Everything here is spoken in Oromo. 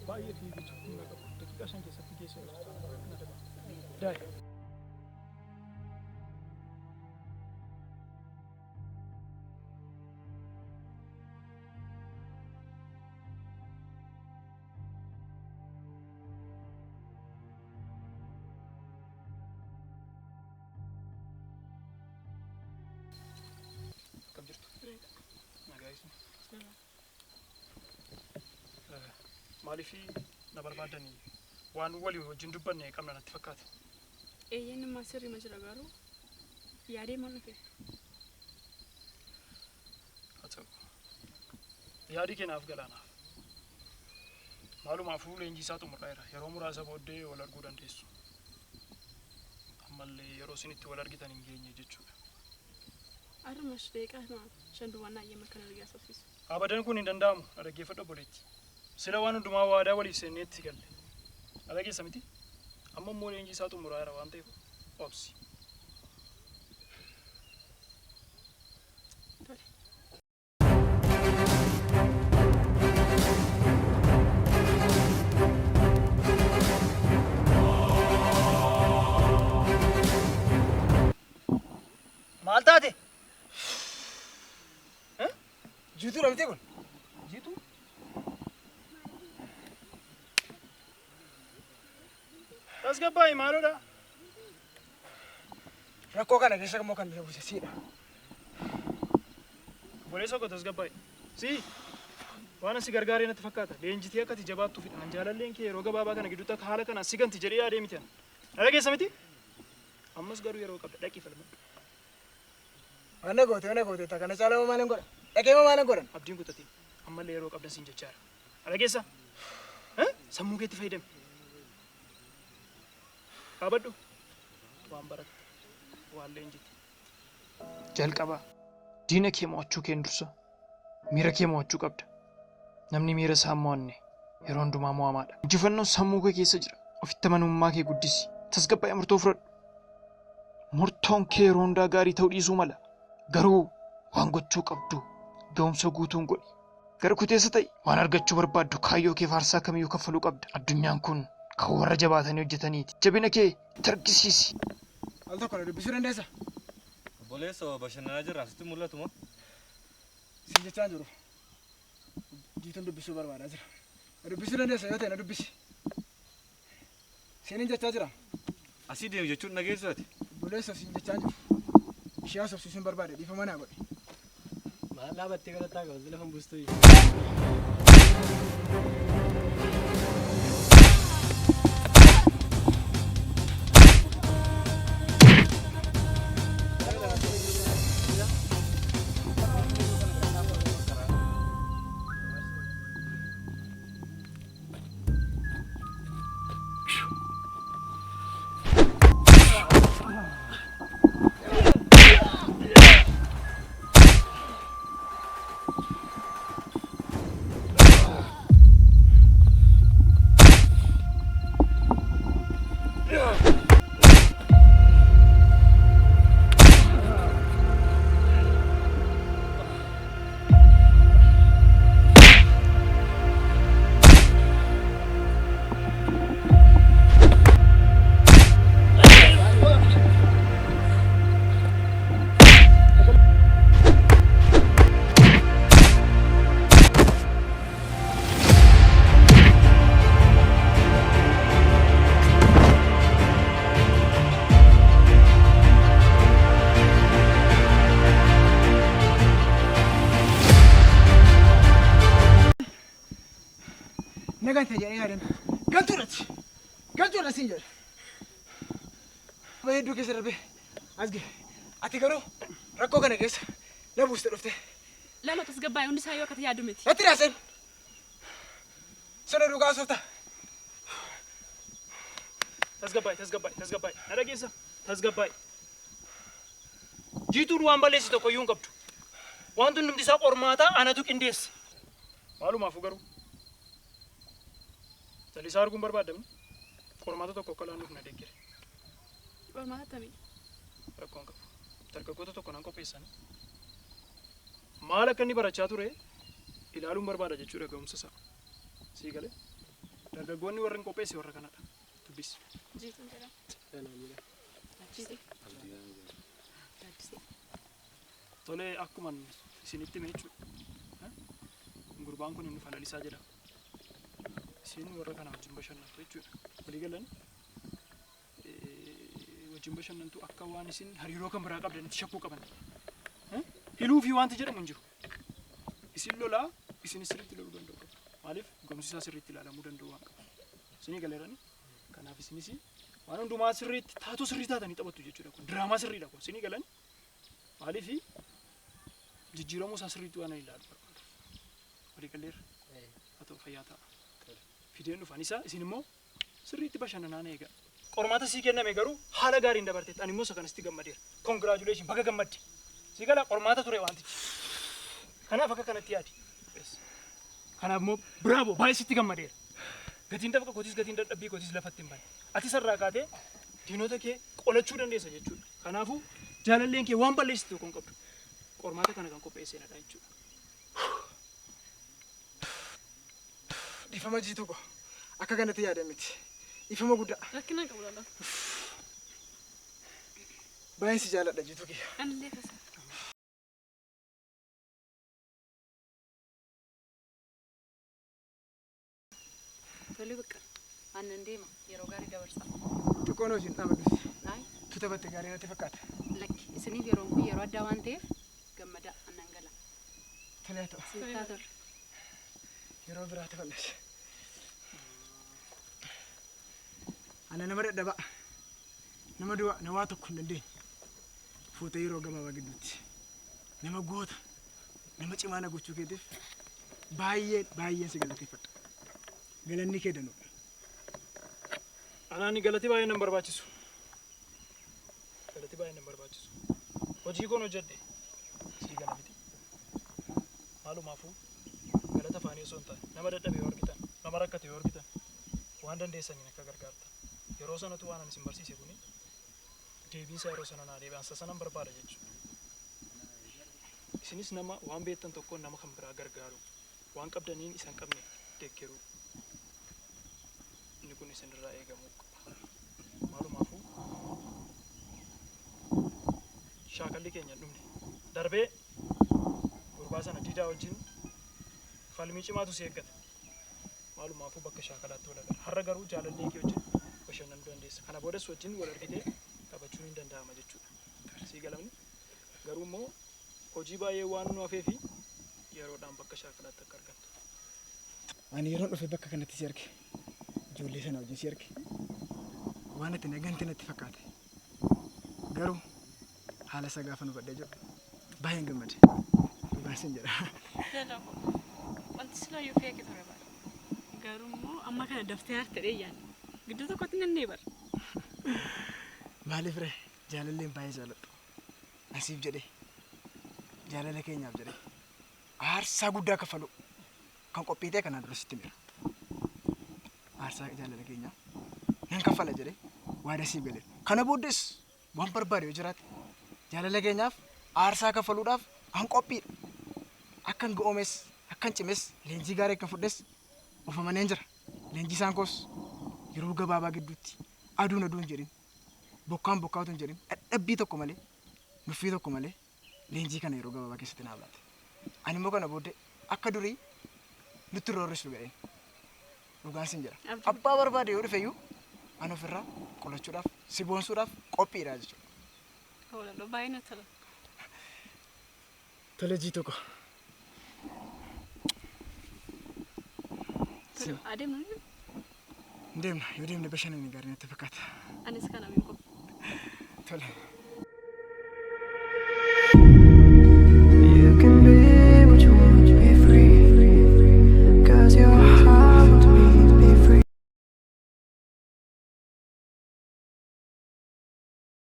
Baay'ee fiigicha humna qabu. Daqiiqaa 5 keessatti geessee dhuftu taanaan na dabala. Daa'e. Akkam jirtu? Nagaa isin. Maaliif na barbaaddanii waan walii wajjin dubbanne qabna natti fakkaata. Eeyyeen immaa sirriima jira garuu yaadee maal dhufe? Haa ta'u. Yaadi kee naaf gala anaaf. Maalumaafuu leenjii isaa xumurreera. Yeroo muraasa booddee wal arguu dandeessu. Ammallee yeroo isin itti wal argitan hin geenye jechuudha. Arruma daqiiqaa 5 duwwaa naa eeyyama kana argee haasofsiisu. Abadan kun hin danda'amu. Na dhaggeeffadhu obboleetti. Sila waan hundumaa waadaa waliif seennee itti galle. Na dhageessa miti? Amma immoo leenjii isaa xumuraera waan ta'eef obsi. Tole. Maal taate? Jiituu dha miti kun? Jiituu? Tasgabbaa'i maaloodha? Rakkoo kana keessa immoo kan na buuse siidha. Obboleessa koo tasgabbaa'i. Si waan si gargaaree natti fakkaata. Leenjitee akka ati jabaattuufidha. An jaalalleen kee yeroo gabaabaa kana gidduutti akka haala kanaan si ganti jedhee yaadee miti an. Na dhageessa miti? Ammas garuu yeroo qabda dhaqii falmadhu. Waan na goote, waan na goote, kana caalaa moo maalan godha? Dhaqee moo maalan godhan? Abdiin kutatiin. Ammallee yeroo qabda siin jechaara. Na dhageessa? Sammuu keetti fayyadami. Dhaabadhu. Waan baratte, waan leenjite. Jalqaba diina kee mo'achuu keen dursa miira kee mo'achuu qabda. Namni miira isaa hin mo'anne yeroo hundumaa mo'amaadha. Injifannoon sammuu kee keessa jira. Ofitti amanamummaa kee guddisi. Tasgabbaa'ii murtoo fudhadhu. Murtoon kee yeroo hundaa gaarii ta'uu dhiisuu mala. Garuu waan gochuu qabdu ga'umsa guutuun godhi. Gara kuteessa ta'i. Waan argachuu barbaaddu kaayyoo keef aarsaa kamiyyuu kaffaluu qabda. Addunyaan kun kan warra jabaatanii hojjetaniiti. Jabina kee itti argisiisi. Al tokko na dubbisuu dandeessaa? Obboleessoo bashannanaa jirra sitti hin mul'atu moo? Siin jechaan jiru. Jiituun dubbisuu barbaadaa jira. Na dubbisuu dandeessa yoo ta'e na dubbisi. Siinin jechaa jira. Asii deemi jechuun hin dhageessu ati? Obboleessoo siin jechaan jiru. Ishee haasofsiisuun barbaade dhiifama naa godhi. Maal dhaabattee kadhattaa qaba lafa hin buustu. Na gante jedhee yaadeen beeku. Gantuudha ati. Gantuudha siin jedhe. Nama hedduu keessa darbee as gahe. Ati garuu rakkoo kana keessa na buuste dhufte. Lalo tasgabbaa'e hundi isaa yoo akka ati yaaddu miti. Natti raaseen. Sana dhugaa haasofta. Tasgabbaa'i, tasgabbaa'i, tasgabbaa'i. Na dhageessa? Tasgabbaa'i. Jiituun waan balleessi tokko iyyuu hin qabdu. Wanti hundumti isaa qormaataa anatu qindeesse. Maalumaafuu garuu Lalisaa arguun barbaadamni qormaata tokko akka laannuuf na deeggere. Qormaata akkamii? Rakkoo hin qabu. Dargaggoota tokko nan qopheessanii maal akka inni barachaa ture ilaaluun barbaada jechuudha ga'umsa isaa. Sii galee? Dargaggoonni warri hin qopheesse warra kanadha. Dubbisi. Jiituun jedhama. Kanaan jedha. Gaaddisee. Gaaddisee. Tolee, akkuman isinitti hime jechuudha. Gurbaan kun inni Falalisaa jedhama. Isin warra kana wajjin bashannantu jechuudha. Walii galan wajjin bashannantu akka waan isin hariiroo kan biraa qabdanitti shakkuu qaban. Hiluu fi wanti jedhamu hin jiru. Isin lolaa, isin sirriitti loluu danda'u qabdu. Maaliif gomsi isaa sirriitti ilaalamuu danda'u waan qabu. Isinii galeerani. Kanaaf isinis waan hundumaa sirriitti taatoo sirrii taatanii taphattu jechuudha kun. Diraamaa sirriidha kun. Isinii galan. Maaliif jijjiiramuu isaa sirriitti waan ilaalu barbaadu. Walii galeerra. Haa ta'u, fayyaa ta'a. Fideen dhufan isaa isin immoo sirriitti bashannanaan eega. Qormaata sii kenname garuu haala gaariin dabarteetti, ani immoo isa kanatti gammadeera. Congratulation, baga gammadde. Sii gala, qormaata ture wantichi. Kanaaf akka kanatti yaadi. Kanaaf immoo bravo, baay'ee sitti gammadeera. Gatiin dafqa kootis, gatiin dadhabbii kootis lafatti hin banne. Ati sarraa kaatee diinota kee qolachuu dandeessa jechuudha. Kanaafuu jaalalleen kee waan balleessitu tokko hin qabdu. Qormaata kana kan qopheesseenadha jechuudha. Dhiifama jiituu ko. Akka kanatti yaada miti. Dhiifama guddaa. Rakkina qabu lala. Baay'een si jaalladha, jiituu kiyya. Anillee kasa. Tole, bakka. Aannan deema. Yeroo gaarii dabarsaa. Xiqqoon hojiin dhaabadhusi. Ayi. Tuta batte gaarii natti fakkaata. Lakki, isiniif yeroon kun yeroo addaa waan ta'eef gammadaa, aannan gala. Tole, haa ta'u. Isinitti haa tolu. Yeroo biraatti fal'as. Ana nama dadhabaa. Nama du'a na waa tokko hin dandeenye. Fuutee yeroo gabaabaa gidduutti. Nama goota. Nama cimaa na gochuu keetiif baay'ee baay'een si galateeffadha. Galanni kee danuudha. Anaani galati baay'ee nan barbaachisu. Galati baay'ee nan barbaachisu. Hojii koon hojjedhe. Sii gala miti. Maalumaafuu galata afaanii osoo hin taane, nama dadhabe yoo argitan, nama rakkate yoo argitan, waan dandeessaniin akka gargaartan. Yeroo sanatu waan ani isin barsiise kuni deebiinsa yeroo sana naa deebi'ansa sanan barbaada jechuudha. Isinis nama waan beektan tokkoon nama kan biraa gargaaru, waan qabdaniin isa hin qabne deeggaruu. Inni kun isinirraa eegamuu qaba. Maalumaafuu shaakalli keenya hin dhumne. Darbee gurbaa sana diidaa wajjin falmii cimaatu si eeggata. Maalumaafuu bakka shaakalaatti wal agarra. Har'a garuu jaalallee kee wajjin bashannanuu dandeessa. Kana boodas wajjin wal argitee taphachuun hin danda'ama jechuudha. Sii galamni garuu immoo hojii baay'ee waan nu hafee fi yeroodhaan bakka shaakalaatti akka argamtu. Ani yeroon dhufe bakka kanatti si arge. Ijoollee sana wajjin si arge. Waan ati nagante natti fakkaate. Garuu haala isaa gaafa nu badhee jiru baay'een gammade. Dhugaan sin jedha. Lala, wanti silaayyuu feeke ture bara. Garuu immoo amma kana daftee haarte dheeyyaan. Gidduu tokkotti nannee bara. Maaliif ree, jaalalleen baay'ee jaaladhu. Asiif jedhee, jaalala keenyaaf jedhee aarsaa guddaa kaffalu kan qophii ta'e kanaan dura sitti mira. Aarsaa jaalala keenyaa nan kaffala jedhee waada siif galeera. Kana booddees waan barbaade yoo jiraate jaalala keenyaaf aarsaa kaffaluudhaaf an qophiidha. Akkan ga'oomes, akkan cimes, leenjii gaarii akkan fudhes of amaneen jira. Leenjii isaan koos yeroo gabaabaa gidduutti aduun aduun jedhin, bokkaan bokkaatu hin jedhin, dadhabbii tokko malee, nuffii tokko malee leenjii kana yeroo gabaabaa keessatti naaf laate. Ani immoo kana booddee akka durii nutti hin roorrisu gadheen. Dhugaan sin jedha. Abbaa barbaade yoo dhufe iyyuu ani ofirraa qolachuudhaaf, si boonsuudhaaf qophiidha jechuudha. Hoolaloo, baay'ee natti tola. Tole, jii tokko. Tole, adeemnu ni. Hin deemna, yoo deemne bashannanni gaarii natti fakkaata. Anis kana beeku. Tole.